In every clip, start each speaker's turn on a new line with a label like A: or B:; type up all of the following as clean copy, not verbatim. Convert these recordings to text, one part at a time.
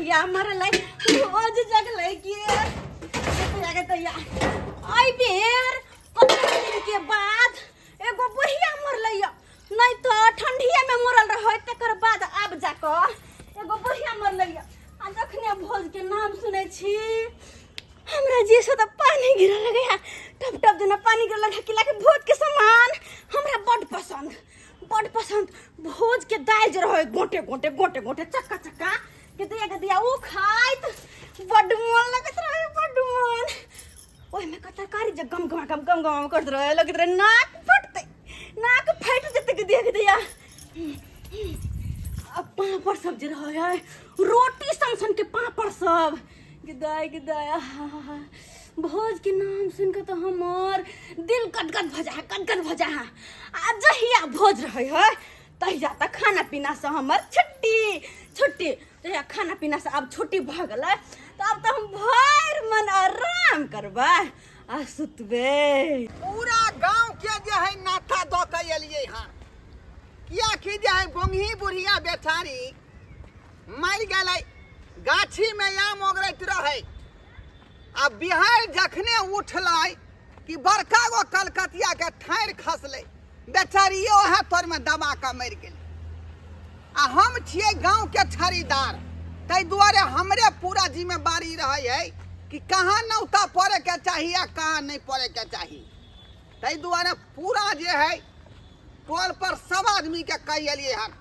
A: बुढ़िया मरलै भोज जगलै कि गे दैया एहि बेर कतेक दिन के बाद एगो बुढ़िया मरलै यऽ नहीं तो ठंडिये में मरल रहे तकर बाद आब जाकऽ एगो बुढ़िया मरलै यऽ आ जखने भोज के नाम सुनै छी हमरा जे से तऽ पानी गिरऽ लगैया टप टप जेना पानी गिरऽ लगैया कि लागे भोज के सामान हमरा बड पसंद बड पसंद भोज के दालि जे रहै गोटे गोटे गोटे गोटे चक्का चक्का के दिया के दिया ओ खाइत बड मोन लगैत रहे बड मोन ओहिमे के तरकारी जे गम गमा गम गम गम करैत रहे लगैत रहे नाक फटतै नाक फाटि जेतै के दिया के दिया आ पापड़ सब जे रहै है रोटी सन सन के पापड़ सब गिदाय गिदाय आहा भोज के नाम सुन के तो हमर दिल गदगद भऽ जा गदगद भऽ जा आ जहिया भोज रहै है तहिया तऽ खाना पीना से हमर छुट्टी छुट्टी तहिया खाना पीना से आब छुट्टी भऽ गेलै तऽ आब तऽ हम भरि मन आराम करबै आ सुतबै।
B: पूरा गांव के जे है नाथा दऽ के एलियै हन, कियाकि जे है गोंगही बुढ़िया बेचारी मरि गेलै, गाछी में आम ओगरैत रहै आ बिहार जखने उठलै कि बड़का गो कलकतिया के ठाड़ि खसलै, बेचारी ओहे तर में दबा के मरि गेलै। आ हम छियै गांव के छड़ीदार, ताहि दुआरे हमरे पूरा जिम्मेवारी रहै है कि कहाँ नौता पड़े के चाही आ कहाँ नहीं पड़े के चाही। ताहि दुआरे पूरा जे है टोल पर सब आदमी के कहि एलियै हन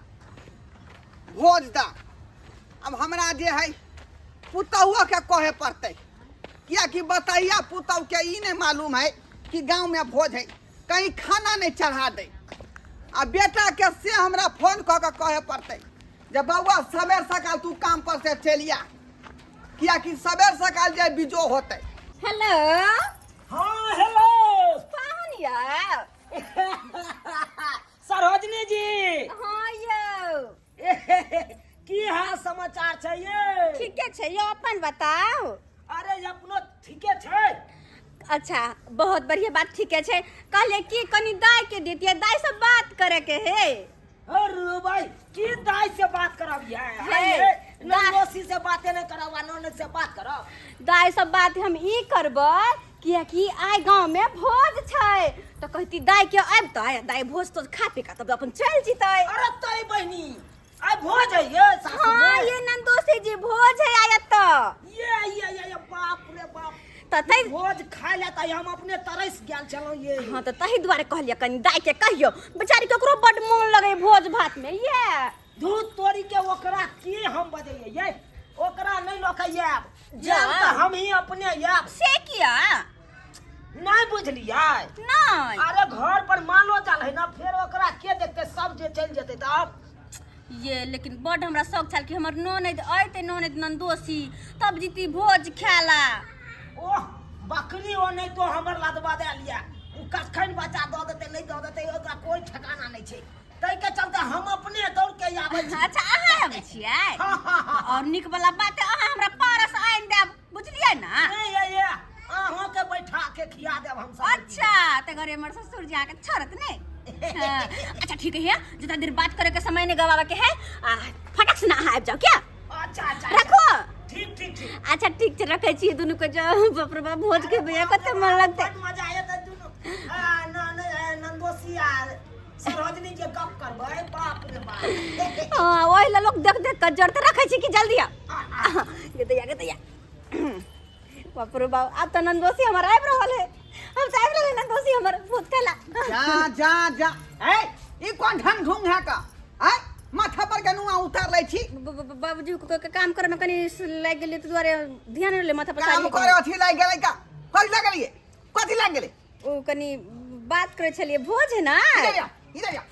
B: भोज दा। अब हमरा जे है पुतहुओ के कहे पड़तै, कियाकि बतैया पुतहु के ई नहीं मालूम है कि गांव में भोज है, कहीं खाना नहीं चढ़ा दे। आ बेटा के से हमरा फोन कऽ के कहे पड़तै जे बौआ सबेर सकाल तू काम पर से चलि आ, कियाकि सबेर सकाल जे बीजो होतै।
A: हेलो।
C: हाँ हेलो।
A: पाहुन यौ।
C: सरोजनी जी।
A: हाँ यौ।
C: की हाल समाचार छै ये?
A: ठीके छै यौ, अपन बताउ।
C: अरे अपनो ठीके छै।
A: अच्छा बहुत बढ़िया बात, ठीके छै। कहले कि कनी दाई के देतियै, दाई से बात करे के है।
C: अरे भाई की दाई से बात करब ये?
A: हे,
C: हे, ननदोसी से बाते नहीं करब आ ननद से बात करब।
A: दाई से बात हम ई करबै कियाकि आइ गाँव में भोज छै, तो कहती दाई के आबि दाई भोज तो खा पी के तब अपन चलि जेतै।
C: अरे तोरी बहिनी आइ भोज है ये सासुर
A: हाँ,
C: में?
A: ये नंदोसी जी भोज है आय एतऽ।
C: ये, ये, ये, ये, बाप रे बाप।
A: तऽ तै
C: भोज खाय ला तऽ हम अपने तरस गेल छलहुँ ये।
A: हाँ, तऽ तही दुआरे कहलियै कनी दाई के कहियौ, बेचारी के ओकरो बड मोन लगै भोज भात में ये।
C: दूध तोरी के ओकरा की हम बजैयै ये, ओकरा नहीं लऽ के आयब।
A: जा।
C: जायब तऽ हम ही अपने आयब।
A: से किया?
C: नहीं बुझलियै?
A: नहीं।
C: अरे घर पर मालो जाल है ना, फेर ओकरा के देखते, सब जे चलि जेतै तब।
A: ये लेकिन बड हमरा शौक छल कि हमर ननैद अयतै, ननैद ननदोसी तब जीती भोज खाला।
C: ओह बकरी ओ नहीं तो हमर लदवा दे लिया, उ कखन बच्चा दऽ देतै नहीं दऽ देतै ओकरा कोई ठिकाना नहीं छै, ताहि के चलते हम अपने दौड़ के आबै छी।
A: अच्छा अहाँ आबै छियै?
C: हाँ, हाँ, हाँ।
A: और नीक वाला बात है, अहाँ हमरा पारस आनि देब, बुझलियै ना?
C: नहीं, ये, ये, अहाँ के बैठा के खिया देब हम सब।
A: अच्छा तऽ घरे हमर ससुर जी अहाँके छोड़त नहीं? हाँ, अच्छा ठीक है, जितना देर बात करे के समय नहीं गवावे के है, आ फटक से ना अहाँ आबि जाओ क्या?
C: अच्छा, अच्छा,
A: रखो।
C: ठीक, ठीक, ठीक।
A: अच्छा ठीक छै, रखै छियै दुनू के। जो बाप रे बाप भोज के भैया कते मन लगतै।
C: बड मजा आयत दुनू। आ, न, न, नंदोसी आ सरोजनी के गप करबै, बाप रे बाप।
A: हाँ, ओहि ला लोग देख देख के जड़ते रखै छी कि जल्दी आ। गे दैया, गे दैया। बाप रे बाप, आब तऽ नंदोसी हमर आबि रहल है। हम तऽ आबि रहल है नंदोसी हमर भोज खाइला।
B: जा जा जा, ए ई कोन ढंग ढूंग है का? ए माथा पर के नुआ उतार लै छी।
A: बाबूजी के काम करे में कनी लागि गेलै तऽ दुआरे ध्यान नहि रहलै माथा पर
B: काम
A: साड़ी
B: करे अथी लागि गेलै का? कथी लागि गेलै? कथी लागि गेलै?
A: ओ कनी बात करै छलियै, भोज है ना?
B: इधर आ, इधर आ।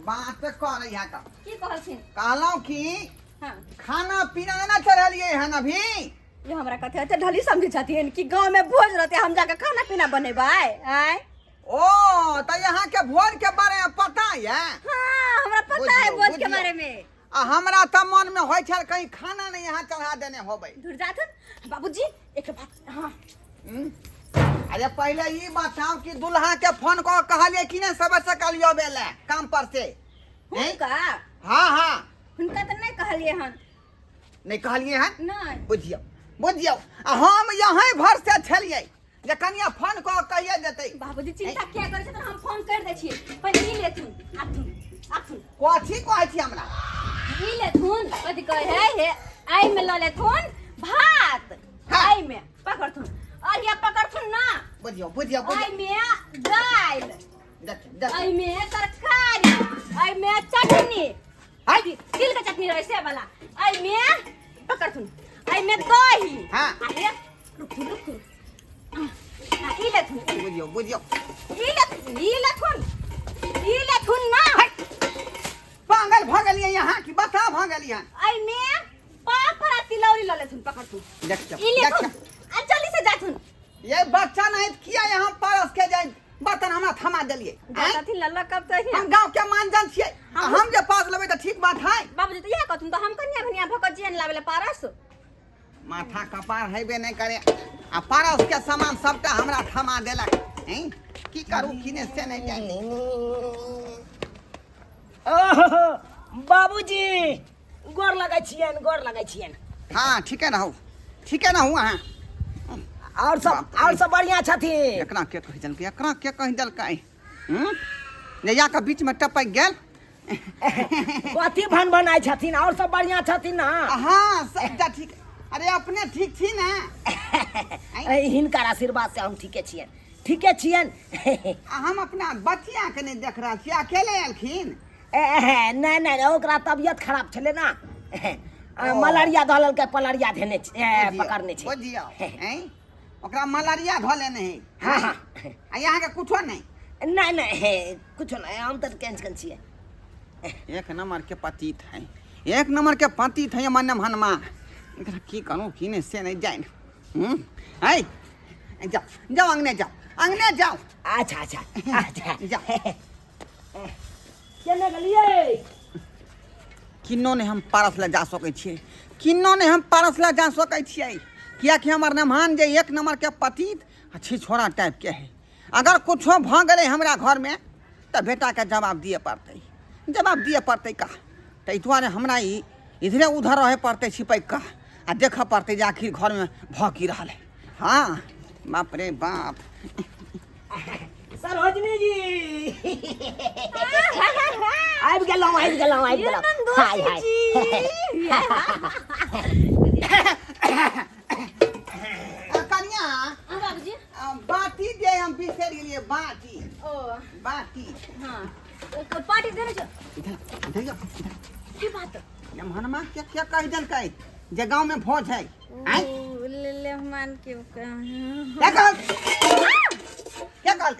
B: बात करै है का?
A: की कहलखिन?
B: कहलहुँ कि
A: हाँ।
B: खाना पीना ना चढ़लिए हन अभी।
A: ये हमरा कथे एते ढली समझे छथिन कि गांव में भोज रहते हम जाके खाना पीना बनेबै आय।
B: ओ त यहाँ के भोज के बारे में पता है?
A: हाँ हमरा पता है
B: बुझियौ,
A: भोज के
B: बुझियौ।
A: बारे में।
B: आ हमरा त मन में होय छल कहीं खाना नहीं यहाँ चढ़ा देने होबै।
A: दूर जाथुन बाबूजी एक बात। हाँ।
B: अरे पहले ई बताओ कि दुल्हा के फोन क कहलिए कि नहीं सबसे सकाल आबे ले काम पर से?
A: हुनका?
B: हाँ हाँ।
A: हुनका त नहीं कहलिए हन।
B: नहि कहलियै हन?
A: नहि।
B: बुझियौ बुझियौ, आ हम यहीं भरसे छलियै जे कनिया फोन कऽ कहिए देतै।
A: बाबूजी चिंता किया करै छथिन, हम फोन कर दै छियै। पहिले ई लेथुन, आथुन आथुन।
B: कथी कहै छी हमरा?
A: ई लेथुन, कथी कहै है हे, एहि में लऽ लेथुन भात।
B: हाँ।
A: एहि में पकड़थुन और ये पकड़थुन ना।
B: बुझियौ बुझियौ बुझियौ।
A: एहि में दालि,
B: देखियौ देखियौ,
A: एहि में तरकारी, एहि में चटनी,
B: हाय।
A: तिल के चटनी रहे से वाला, एहि में पकड़थुन, एहि में दही।
B: हाँ।
A: आ हे रुकथुन रुकथुन, आ ई लेथुन।
B: बुझियौ बुझियौ,
A: ई लेथुन ई लेथुन ई लेथुन ना।
B: पागल भऽ गेलियै यहाँ कि बता भऽ गेलियै?
A: एहि में पापड़ आ तिलौरी लऽ लेथुन, पकड़थुन।
B: देखियौ
A: ई लेथुन
B: देखियौ,
A: आ जल्दी से जाथुन।
B: ये बच्चा नहीं त किया यहाँ परस के जाय बर्तन हमरा थमा देलियै? आँय?
A: जाथुन लल्ला कब तो
B: हम गांव के मानजन छियै, आ हम जे पास लेबै तऽ ठीक बात है।
A: बाबूजी तो इएह कहथुन, तऽ हम कनिया भनिया भऽ कऽ जियन लाबे ला पारस।
B: माथा कपार हेबे नहि करे आ पारस के सामान सबटा हमरा थमा देलक। हैं? की करू की नहि से नहि जानि।
C: ओहो बाबूजी, गोर लगै छियनि, गोर लगै छियनि।
B: हाँ ठीके रहू, ठीके रहू अहाँ।
C: और सब,
B: बाप रे।
C: और सब बढ़िया छथिन?
B: एकरा के कहि देलकै, एकरा के कहि देलकै? हूँ, नैया के बीच में टपकि गेल।
C: कथी भन बनाइ छथिन? और सब बढ़िया छथिन ना?
B: हाँ सबटा ठीक। अरे अपने ठीक छी ने?
C: ए, हिनकर आशीर्वाद से हम ठीके छियनि, ठीके छियनि।
B: आ हम अपना बचिया के नहि देख रहल छी, अकेले एलखिन?
C: ए, नहि नहि, ओकरा तबियत खराब छलै ना,
B: ओ।
C: मलेरिया धऽ लेलकै, पलरिया धेने छै, ए,
B: बुझियौ,
C: पकड़ने छै।
B: बुझियौ, ऐं? ओकरा मलेरिया धऽ लेने है।
C: हाँ हाँ।
B: आ यहाँके कुछो नहि?
C: नहि नहि, हे, कुछो नहि, हम तऽ टेंशन छियै।
B: एक नंबर के पतित है, एक नंबर के पतित है मन मनमा। एकरा की करूँ की नहीं से नहीं जान। हम्म, है जाओ जाओ अंगने जाओ, अंगने जाओ।
C: अच्छा अच्छा अच्छा।
B: जाओ।
C: केने गेलियै?
B: किन्नो नहि हम पारस लए जा सकै छियै, किन्नो नहि हम पारस लए जा सकै छियै, किएकि हमर मेहमान जे एक नंबर के पतित आ छिछोड़ा टाइपके है। अगर कुछो भऽ गेलै हमरा घरमे तऽ बेटाके जवाब दिअ पड़तै, जवाब दिअ पड़तै का। ताहि दुआरे हमरा ई इधरे उधर रहै पड़तै छिपकि कऽ आ देखऽ पड़तै जे आखिर घरमे भऽ की रहल है। हाँ बाप रे बाप।
C: सरोजनी जी, आबि गेलहुँ आबि गेलहुँ आबि गेलहुँ। हाय हाय।
B: आ, कनिया।
A: हाँ बाबूजी।
B: आ, बाटी जे हम बिसरि गेलियै, बाटी।
A: ओ
B: बाटी।
A: हाँ तो पार्टी देने छो।
B: इधर इधर जाओ, इधर।
A: की बात?
B: मेहमानमा के के कहि देलकै जे गाँव में भोज है? आँय?
A: ओ, ले ले मान के
B: क्या कहल, क्या कहल?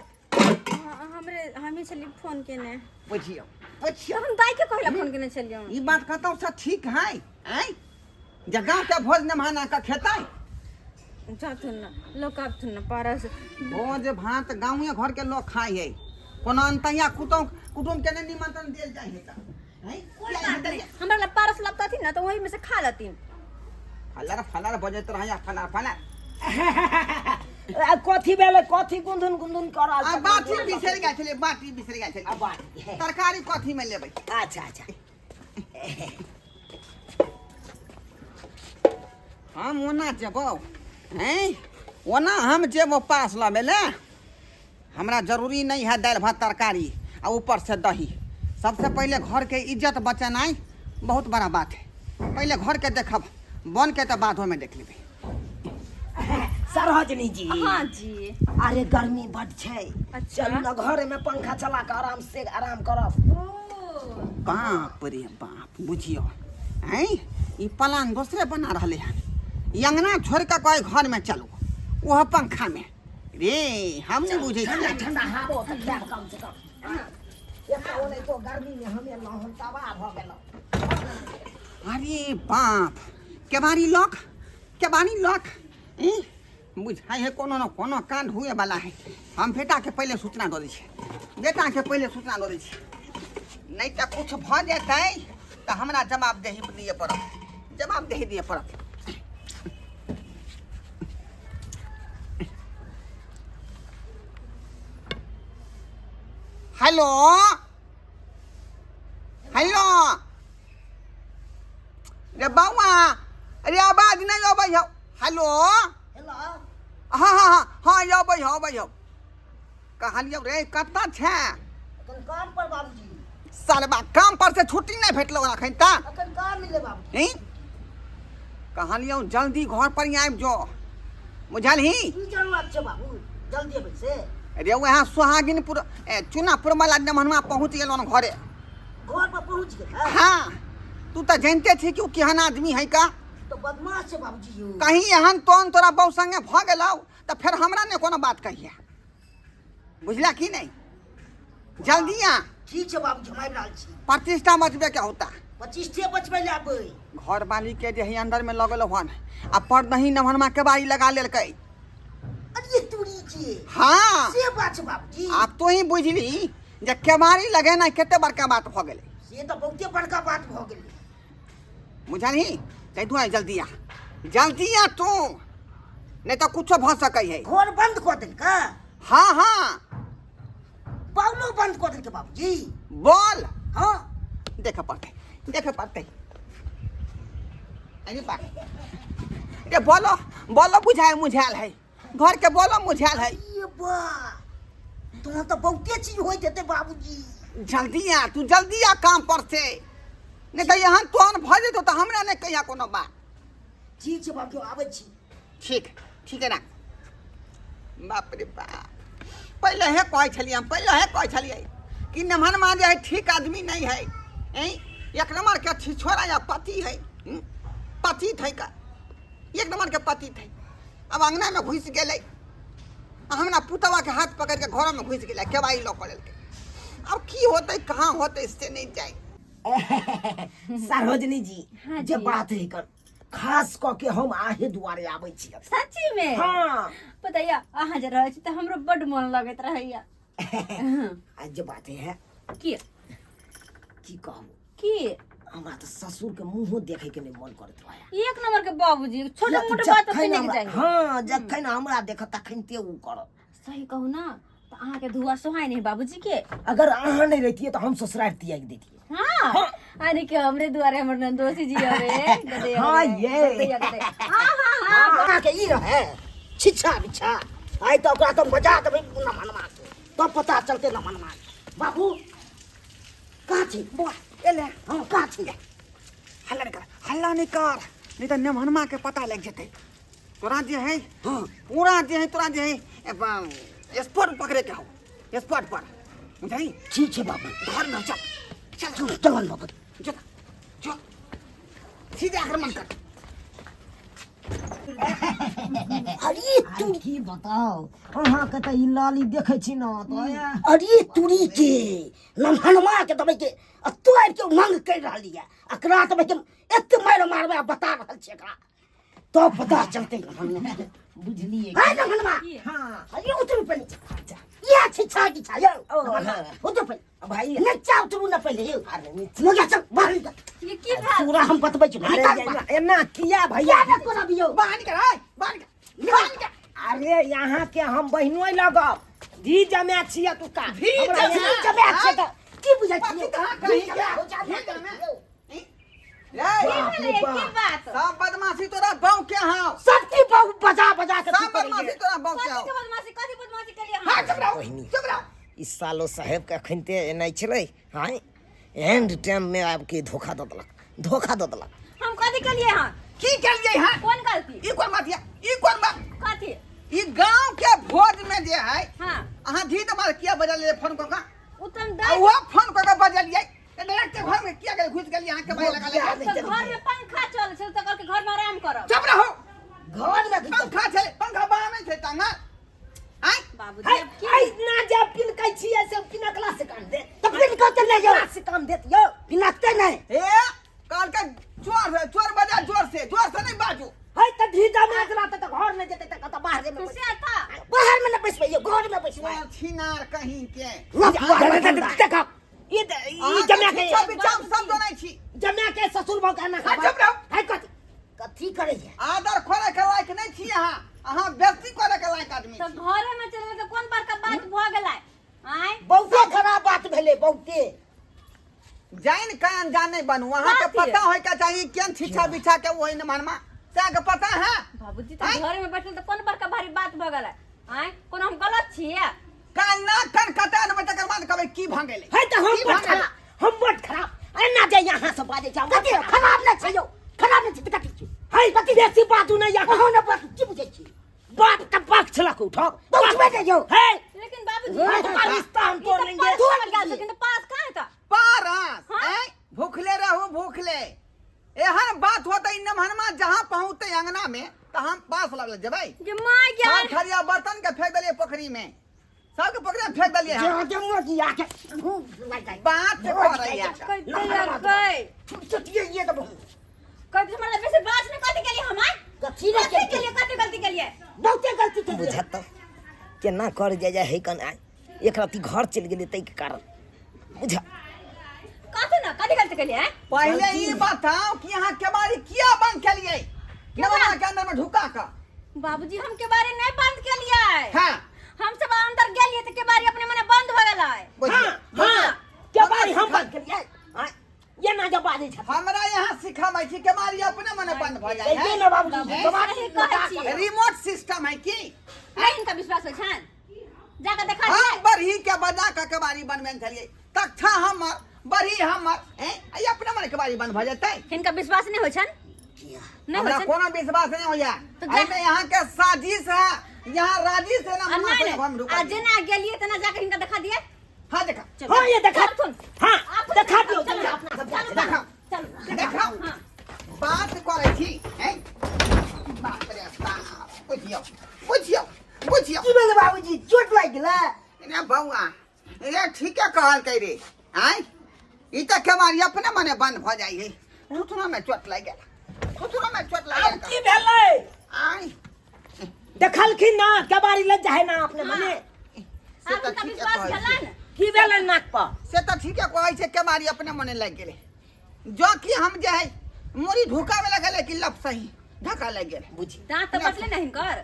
A: हमरे हमी छली फोन केने।
B: बुझियौ बुझियौ।
A: हम दाई के कहला फोन केने छलियै।
B: ई बात कतौ से ठीक है? आँय, जे गाँव के भोज मेहमान के खेतै?
A: जाथुन ना लोग आबथुन ना पारस।
B: भोज भात गाँवे घर के लोग खाइ है, कोनो अनतैया कुटुम कुटुम के नहि निमंत्रण देल जाइ है तऽ? आँय?
A: कोई बात नहीं, हमरा ला पारस लपतथिन ना तो वही में से खा लतीन।
B: फलर फलर बजैत रहैया, फलर फलर।
C: आ, कथी भेलै? कथी गुंधुन गुंधुन कर रहल
B: आ
C: छथिन?
B: बाटी बिसरि गेल छलै, बाटी बिसरि गेल छलै।
C: आ, बाटी।
B: तरकारी कथी में लेबै?
C: अच्छा अच्छा।
B: हम ओना जेबौ, हैं, ओना हम जेबौ पास लबै ले। हमरा जरूरी नहीं है दालि भात तरकारी आ ऊपर से दही। सबसे पहले घर के इज्जत बचेनाइ बहुत बड़ा बात है। पहले घर के देखब, बन के तऽ बादो में देख लेबै।
C: सरोजनी जी।
A: हाँ जी।
C: अरे गर्मी बड छै।
A: अच्छा।
C: चलू ना घर में पंखा चला के आराम से आराम करब।
A: ओ
B: बाप रे बाप, बुझियौ हैं, ई पलान दोसरे बना रहले हन। ई अंगना छोड़ के कोई घर में चलू, वह पंखा में रे हम नहीं बुझै
C: ठंडा
B: छियै।
C: ठंडा हवा तऽ खायब कम से कम। एतऽ ओनाहितो गर्मी में हम एलहुँ, हम तबाह भऽ गेलहुँ।
B: अरे बाप, केबाड़ी लॉक, केबाड़ी लॉक। ई बुझाइ है कोनो न कोनो कांड हुए वाला है। हम बेटा के पहले सूचना दऽ दै छियै, बेटा के पहले सूचना दऽ दै छियै, नहीं तऽ कुछ भऽ जेतै तऽ हमरा जवाबदेही दिअ पड़त, जवाबदेही दिअ पड़त। हेलो हेलो, रे बौआ, अरे आवाज नहीं अबै हौ। हेलो।
C: हेलो।
B: हाँ हाँ हाँ हाँ, अबै हौ, अबै हौ। कहलियौ रे, कतऽ छै?
C: अखन काम पर बाबूजी।
B: सालबा, काम पर से छुट्टी नहीं भेटलौ अखन तक?
C: अखन कहाँ मिलले बाबूजी।
B: हैं? कहलियौ जल्दी घर पर आबि जो, बुझलही?
C: की जरूरत छै बाबू जल्दी अबै से?
B: अरे वएह सोहागिनपुर चुनापुर वाला नमहनमा पहुँच गेलौ घरे।
C: घर पर पहुँच गेल है?
B: हाँ, तू तऽ जानते छी कि ओ केहन आदमी है का।
C: तऽ बदमाश छै बाबूजी यौ।
B: कहीं एहन तोन तोरा बहु संगे भऽ गेलौ तऽ फेर हमरा ने कोनो बात कहिया, बुझला कि नहीं? जल्दी आ।
C: ठीक छै बाबूजी, हम आबि रहल छी।
B: प्रतिष्ठा बचबे के होता।
C: प्रतिष्ठे बचबै लए आबै।
B: घर वाली के जे है अंदर में लगल हन आ परदही नमहनमा केबाड़ी लगा लेलकै।
C: अरे तूरी के।
B: हाँ।
C: से बात छै बाबूजी।
B: आब तो ही बुझली जे केबाड़ी लगेनाइ कते बड़का बात भऽ गेलै।
C: से तऽ बहुते बड़का बात भऽ गेलै।
B: बुझलही? ताहि दुआरे जल्दी आ, जल्दी आ तू, नहीं तऽ कुछो भऽ सकै है।
C: घर बंद कऽ देलकै?
B: हाँ हाँ।
C: बाउलो बंद कऽ देलकै बाबूजी?
B: बोल।
C: हाँ।
B: देखे पड़तै, देखे पड़तै। अरे बा रे, बोलो बोलो, बुझाय मुझायल है घर के, बोलो मुझायल है।
C: ये बा, तोहर तऽ बहुते चीज होइत हेतै बाबूजी।
B: जल्दी आ तू, जल्दी आ काम पर से, नहीं तऽ यहाँ तोहन भऽ जेतौ तऽ हमरा नहीं कहिया कोनो बात।
C: ठीक छै बाबूजी, आबै छी।
B: ठीक ठीक है ना। बाप रे बाप, पहले हे कहै छलियै हम, पहले हे कहै छलियै कि नमहनमा जे है ठीक आदमी नहीं है। हैं? एक नंबर के छिछोरा या पति है, पति थे का, एक नंबर के पति थे। अब अंगना में घुस गेलै आ हमरा पुतवा के हाथ पकड़ के घर में घुस गेलै, केबाड़ी लऽ कऽ लेलकै। अब की होतै, कहाँ होतै से नहीं जाए।
C: सरोजनी जी,
A: हाँ
C: जे
A: जी।
C: बात है कर खास कऽ के हम आहे दुआरे आबै छी।
A: सच्ची में?
C: हाँ।
A: पता या अहाँ जे रहै छी तऽ हमरो बड्ड मन लगैत रहैया।
C: आज जे बात है
A: की?
C: की कहू?
A: की?
C: हमरा तऽ ससुर के मुंहो देखे के नहीं मन करैत रहे।
A: एक नंबर के बाबूजी, छोटा
C: किया तऽ
A: मोटा बात
C: जखन
A: सुनै के
C: हमरा
A: चाही।
C: हाँ, जखन हमरा देखत तखन ते उ करत।
A: सही कहू ना तऽ अहाँके धुआ सोहाय नहीं बाबूजी के।
C: अगर अहाँ नहीं रहतियै तऽ हम ससुराल त्याग देतियै।
A: हाँ।
C: हाँ।
A: अरे के हमरे दुआरे हमर नंदोसी जी हवे गदे।
C: हाँ,
A: हवे,
C: ये।
A: गदे, गदे। हाँ हाँ हाँ।
C: अहाँके ई रहे छिछा बिछा, आइ तऽ ओकरा तऽ बजा देबै नमनमा के, तब पता चलतै नमनमा के। बाबू कहाँ छी बौआ?
B: एले।
C: हाँ, कहाँ छी?
B: हल्ला नहीं कर, हल्ला नहीं कर, नहीं तऽ नमहनमा के पता लग जेतै। तोरा जे है,
C: हाँ।
B: पूरा जे है तोरा जे है स्पॉट पकड़े के हो, स्पॉट पर, बुझाई?
C: ठीक छै बाबू।
B: घर में चल चल।
C: चल चल बाबू।
B: चल चल, सीधे आक्रमण कर।
C: अरे तू
D: की बताओ, अहाँके तऽ ई लाली देखै छी ने तऽ
C: अरे तुरी के नमहनमा के दबै के आ तू आबि के उमंग करि रहल यऽ एकरा दबै के एते मारि मारबै आ बता रहल छी एकरा तब पता चलतै नमहनमा के।
D: बुझलियै?
C: है नमहनमा।
D: हाँ।
C: अरे उतरू पहिले, इएह छै छा की छा यौ।
D: ओ,
C: नमहनमा,
D: हाँ।
C: उतरू पहिले।
D: भाई
C: नीचा उतरू न पहिले यौ।
D: अरे नीचा।
C: मोजा चल बाहर निकल।
A: ये की भेल?
C: पूरा हम बतबै छी।
D: अरे
C: निकल
D: एना
C: बाहर।
D: एना किया भैया?
C: किया ने करब यौ?
B: बाहर निकल, ओए, बाहर निकल, बाहर निकल।
D: अरे यहाँ के हम बहिनोइ लगब, धी जमा छियै तुका।
B: धी
D: हमरा
B: जमा।
D: यहाँ-
C: की जमा छै तऽ की बुझै छियै?
B: पति कहाँ
C: की
B: कहीं
C: जमा
B: के?
C: हो जा
B: की जमा?
C: यौ?
B: रे,
A: की भेलै? की बात?
B: सब बदमाशी तोरा बहू के हाव।
C: सब की बहू बजा बजा के
B: सब
C: की करै
B: बदमाशी
C: छै?
B: तोरा बहू के
A: कथी
B: हाव।
A: के बदमाशी? कथी बदमाशी केलियै
B: हाँ,
A: अहाँ?
B: चुप रहो,
D: बहिनी।
B: चुप रहो।
D: ई सालो साहेब के अखनते एनाइ छलै, हाँ, एंड टाइम में आबि के धोखा दऽ देलक, धोखा दऽ देलक।
A: हम कथी केलियै हँ?
B: की केलियै हँ?
A: कोन गलती?
B: ई कोन बात या? ई कोन बात?
A: कथी?
B: ई गांव के भोज में जे है,
A: हाँ।
B: अहाँ धी दमाद किया बजलियै फोन कऽ कऽ?
A: उत्तम
B: आ
A: दाइ।
B: उहो फोन कऽ कऽ बजलियै तऽ डायरेक्ट घर में किया गेल, घुसि गेलियै अहाँके बाई लगा लेलियै?
A: तऽ घर में पंखा चलै छै तऽ कहलकै घर में आराम करब।
B: चुप रहू।
C: घर में घुसि
B: पंखा छै, पंखा बाहर नहि छै टांगल। आँय?
A: बाबूजी,
D: है,
A: आब की?
D: है, ना जे पिनकै छियै से पिनकला से काम देत।
C: तऽ पिनकते नहि यौ।
D: पिनकला से काम देत यौ।
C: पिनकते नहि।
B: ए, कहलकै जोर से, जोर बजा, जोर से, जोर से नहि बाजू।
D: है तऽ धी जमा देला तऽ घर नहि जेतै तऽ कतऽ बाहरे में
A: से था।
C: बाहर में नहि बैसबै यौ, घर में बैसबै।
B: चोर छिनार कहीं के।
D: देखो ई ई
B: अहाँके
D: जमा के
B: पीछा पीछा हम सब जनै छी।
D: जमा के ससुर भऽ के एना
B: हाँ, चुप रहू।
D: है कथी
C: कथी करैया?
B: आदर खोले के लायक नहि छी अहाँ, अहाँ बेइज्जती करे के लायक आदमी
A: तऽ
B: छी।
A: घरे में चलबै तऽ कोन बड़का बात भऽ गेलै? आँय?
C: बहुते खराब बात भेलै, बहुते।
B: जानि के अनजान नहि बनू, अहाँके
A: कथी?
B: पता होय के चाही केहन छिछा बिछा के ओहि न मनमा। से अहाँके पता है?
A: बाबूजी तऽ घर में बैठल तऽ कोन बड़का भारी बात भऽ गेलै? आँय, कोनो हम गलत छियै?
B: काल ना कन कटा देबै, तकर बाद कहबै की भऽ गेलै।
C: है तऽ हम
B: की
C: बड
B: भऽ गेलै?
C: खराब, हम बड खराब। एना जे यहाँ से बाजै छै, कथी खराब नहि छै यौ? खराब नहि छै तऽ कथी छै? है कथी बेसी बाजू नहि यहाँ। अहाँ ने बात की बुझै छी? बाप के पक्ष लऽ कऽ उठब तऽ उठबे नहि यौ। है
A: लेकिन बाबूजी,
C: हाँ, तो रिश्ता हम
A: ई
C: तोड़
A: तऽ
C: लेंगे।
A: पास
C: तोड़
A: समझ गेल
C: लेंगे।
A: छथिन तऽ पास कहाँ हेतै?
B: पारस
A: हाँ?
B: ऐं, भूखले रहू भूखले। एहन बात होतै नमहनमा जहाँ पहुँचतै अंगना में तऽ हम पास लगल जेबै।
A: गे माय
B: सब
A: गेल।
B: खरिया बर्तन के फेंक देलियै पोखरी में, सबके पोखरी में फेंक देलियै हम।
C: जे जे मोगी आके भूख लग जाइ।
B: बात करैया।
A: कहि देलकै।
C: चुटिए ये तऽ बहुत
A: कहि हमरा बेसी बात नहि। कथी केलियै हम? आँय,
C: कथी नहि
A: कथी केलियै? कथी गलती केलियै?
C: बहुते गलती केलियै।
D: बुझत तऽ केना कर जाय जाय है कन आय एक राति घर चलि गेलै ताहिके कारण बुझ।
A: कथी न कथी गलती केलियै? आँय?
B: पहिले ई बताओ कि अहाँ केबाड़ी किया बंद केलियै नमहनमा के अंदर में ढुका कऽ?
A: बाबूजी, हम केबाड़ी नहि बंद केलियै।
B: हाँ।
A: हम सब अंदर गेलियै तऽ केबाड़ी अपने मने बंद भऽ गेलै।
B: बुझियौ।
C: हाँ हाँ, के बारी हम बंद केलियै? हाँ, ये ना जब बाजै छथिन।
B: हमरा यहाँ सिखाबै छी केबाड़ी अपने मने बंद भऽ जाइ
C: कहियै
B: है।
C: ने बाबूजी, केबाड़ी
A: सही कहै छियै।
B: रिमोट सिस्टम है की?
A: नहि हिनका विश्वास होइ छनि, जाकऽ देखा
B: हम
A: दियै।
B: बरही के बजा कऽ केबाड़ी बनबेने छलियै, तक्षा हमर, बरही हमर, हैं, ई अपने मने केबाड़ी बंद भऽ जेतै?
A: हिनका विश्वास नहि होइ छनि, नहि होइ
B: हमरा
A: छनि।
B: कोनो विश्वास नहीं होइया।
A: तऽ जा-
B: एहिमे यहाँ के साजिश है, यहाँ राजिश है ना।
A: आ
B: हम
A: नहि
B: अपने घर में
A: नहि,
B: ढुका
A: आ
B: दियै।
A: जेना गेलियै तेना जाकऽ हिनका देखा दियै।
B: हाँ, देखा।
A: चलू।
C: हाँ, ये देखा।
A: चलथुन।
C: हाँ,
A: आप
C: देखा दियौ।
A: चलू,
C: चलू, अपना सब
A: चलू,
B: देखा।
A: चलू।
B: देखा।
A: हाँ।
B: बात करै छी हैं, बाप रे बाप, बुझियौ बुझियौ बुझियौ।
C: की भेलै बाबूजी, चोट लागि गेलै?
B: रे बौआ रे, ठीके कहलकै रे। आँय, ई तऽ केबाड़ी अपने मने बंद भऽ जाइ है। थुथुनो में चोट लागि गेल, थुथुनो में चोट लागि
C: आब
B: गेल।
C: की भेलै?
B: आँय,
C: देखलखिन ना केबाड़ी लग जाइ ना अपने मने।
B: से
A: आब
B: तऽ
A: हिनका
B: ठीके
A: विश्वास
B: कहै छै।
A: भेलनि?
C: की भेलै नाक पर?
B: से तऽ ठीके कहै छै, केबाड़ी अपने मने लागि गेलै। जो कि हम जे है मुड़ी ढुकावे लगलै कि लप सही धक्का लागि गेल।
C: बुझी
A: दाँत तऽ बचलै ने हिनकर?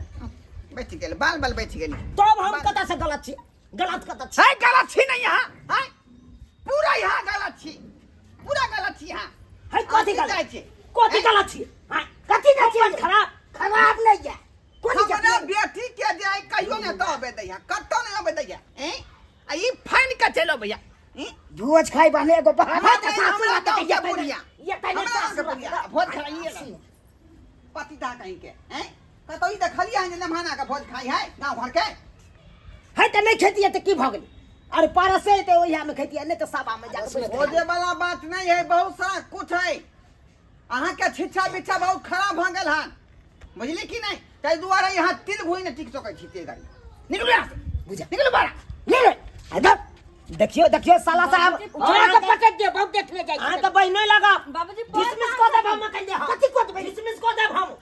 B: बचि गेल, बाल बाल बचि गेल।
C: तब हम कतऽ से गलत छी? गलत कतऽ छी?
B: है, गलत छी नहीं यहाँ है, पूरा यहाँ गलत छी, पूरा गलत छी यहाँ।
C: है कथी
B: अहाँ की
C: गलत
B: चाहै छी?
C: कथी गलत छी? हाँ,
D: कथी नहि
C: हम
D: छी?
C: खराब
D: खराब नहि यऽ कोन
B: हमरा बेटी के जे है कहियो ने तऽ अबे दैया, कतौ नहि अबे दैया। हैं, आ ई फाइन के चलि अबैया। हैं?
D: भोज खाइ बहने एगो बहाना।
B: हमरा
C: तऽ सासुर
B: हमरा
C: रहतै
B: गाँव के
C: ये पहिने-
B: बुढ़िया।
C: ये पहिने
B: हमरा गाँव के
C: सासुर
B: बुढ़िया
C: रहतै।
B: भोज खाइए ला। पतिता कहीं के हैं, कतौ ई देखलियै हन जे नमहाना के भोज खाइ है गाँव घर के?
C: है तऽ नहि खेतियै तऽ की भऽ गेलै? अरे पारसे हेतै ओहियामे खेतियै, नहि तऽ साबामे जाकऽ बैठ के
B: भोजे वाला बात नहीं है, बहुत सारा कुछ है। अहाँ के छिच्छा बिच्छा बहुत खराब भऽ गेल हन, बुझली कि नहीं? ताहि दुआरे यहाँ तिल भुइ नहि टिक सकै छी। ते गाड़ी निकलू यहाँ से।
C: बुझा।
B: निकलू बाहर।
C: ले ले इधर देखियो देखियो साला साहब।
D: उठा के पटक दे, बहुत देखने जाइ।
C: अहाँ के बहिनो लगा।
A: बाबूजी, पर
C: डिसमिस कऽ देब हम कहिये।
D: कथी कऽ देबै?
C: डिसमिस कऽ देब हम।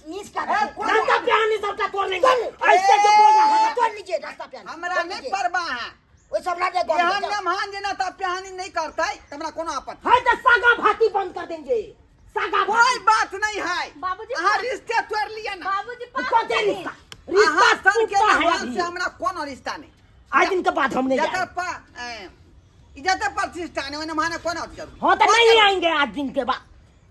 D: नीच का
B: ए, कोन-
C: रास्ता पे आने सबटा तोड़ लेंगे।
D: चल।
C: ऐसे जो बोल रहा है।
D: तोड़ लीजिए रास्ता पे आने।
B: हमरा
D: तोड़
B: नहीं
D: लीजिए।
B: परवाह है।
D: ओहि सब ना दे।
B: यहाँ नमहान जेना तऽ पिहानी नहीं करतै तऽ हमरा कोनो आपत्ति
C: है तो सागा भाती बंद कर देंगे, सागा
B: कोई
C: भाती।
B: बात नहीं है।
A: बाबूजी,
B: अहाँ रिश्ते तोड़ लिअ ना।
A: बाबूजी, पास
C: कौन
A: छथिन।
C: रिश्ता?
B: अहाँ
C: रिश्ता
B: सन के
C: टूटता है
B: नमहान
C: अभी।
B: से हमरा कोनो रिश्ता नहीं।
C: आज दिन के बाद हम नहीं
B: जकर
C: जाएंगे।
B: पा ए, इज्जत प्रतिष्ठा नहीं, ओहि नमहाने कोनो जरूर।
C: हाँ तो नहीं आएंगे आज दिन के बाद,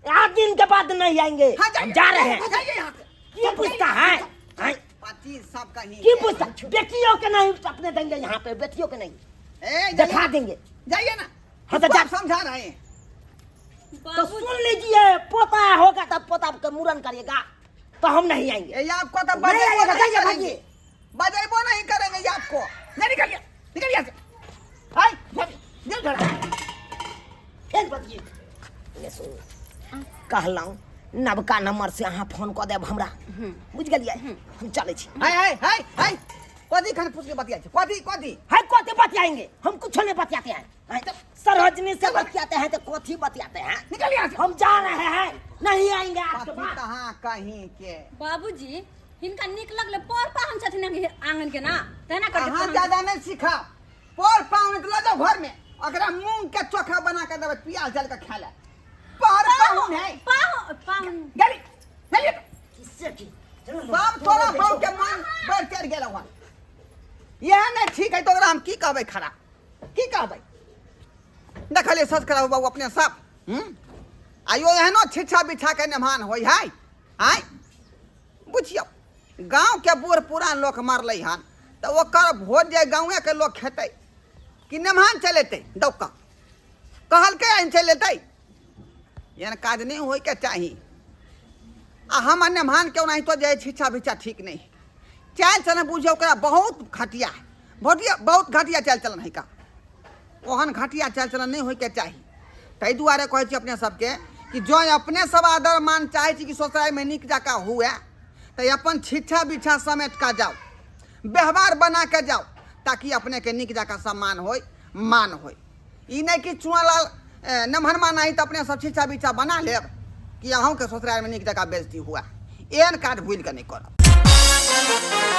C: आज दिन के बाद नहीं आएंगे।
B: हाँ,
C: हम जा रहे हैं।
B: जाइए यहाँ से।
C: की पूछता है? हैं?
B: पति सब कहीं
C: की पूछता? बेटियों के नहीं अपने देंगे यहाँ पे, बेटियों के नहीं
B: ए,
C: दिखा
B: जाइए
C: देंगे।
B: जाइए ना।
C: हाँ तो
B: इसको
C: जा।
B: आप समझा रहे हैं
C: तो सुन लीजिए, पोता होगा तब पोता के मुरन करिएगा तो हम नहीं आएंगे।
B: ये आपको तो
D: नहीं
B: बजेबो
D: आएगा,
B: नहीं
D: जाइए,
B: करेंगे।
D: भागिए।
B: बजेबो नहीं करेंगे ये आपको। नहीं, निकलिए निकलिए यहाँ से। हाय, निकल जरा।
D: फेर बतिये।
C: ले सुन, कहलहुँ नवका नंबर से अहाँ फोन कऽ देब हमरा, बुझि गेलियै? हम चलै छी।
B: हाय हाय हाय हाय, कथी खान पूछ के बतिया छी? कथी कथी
C: है? कथी बतियाएंगे? हम कुछ नहीं बतियाते हैं। हैं? सरोजनी से बतियाते हैं तो कथी बतियाते हैं?
B: निकल यहाँ से।
C: हम जा रहे हैं, नहीं आएंगे आपके
B: कथी
C: पास।
B: कहाँ कहीं के।
A: बाबूजी, हिनका नीक लगलै? पर पाहुन छथिन आंगन के ना, तेना करके
B: अहाँ
A: पाहुन।
B: ज्यादा नहीं सिखा। पर पाहुन के लऽ जाओ घर में, ओकरा मूंग के चोखा बना के देबै, प्याज डाल के खा ले। पर पाहुन है।
A: पाहुन पाहुन।
B: गली गली।
D: किससे की? चलो ना।
B: सब तोरा बाप के मन बढ़ चढ़ गेल हन। इएह नहि ठीक है तो ओकरा हम की कहबै खरा, की कहबै? देखलियै सच कराबू बाबू अपने सब। आइयो एहनो छिछा बिछा के नेमान होइ है। आँय बुझियौ गाँवके बूढ़ पुरान लोक मरलै हन तऽ ओकर भोज जे गाँवेके लोक खेतै कि नेमहान चलि अयतै दौका कहलकै एहन चलि अयतै एहन काज नहि होइके चाही आ हमर नेमहानके ओनाहितो जे छिच्छा बिच्छा ठीक नहि चालि चलन बुझियौ ओकरा बहुत घटिया है घटिया बहुत घटिया चालि चलन है का ओहन घटिया चालि चलन नहि होइके चाही। ताहि दुआरे कहै छी अपने सबके कि जँ अपने सब आदर मान चाहै छी कि ससुरारिमे नीक जकाँ हुए तऽ अपन छिच्छा बिच्छा समेट कऽ जाउ, व्यवहार बना कऽ जाउ, ताकि अपनेके नीक जकाँ सम्मान होइ, मान होइ। ई नहि कि चुआलाल नमहरमा नहि तऽ अपने सब छिच्छा बिच्छा बना लेब कि अहूँके ससुरारिमे नीक जकाँ बेइज्जती हुए। एहन काज भूलि कऽ नहि करब।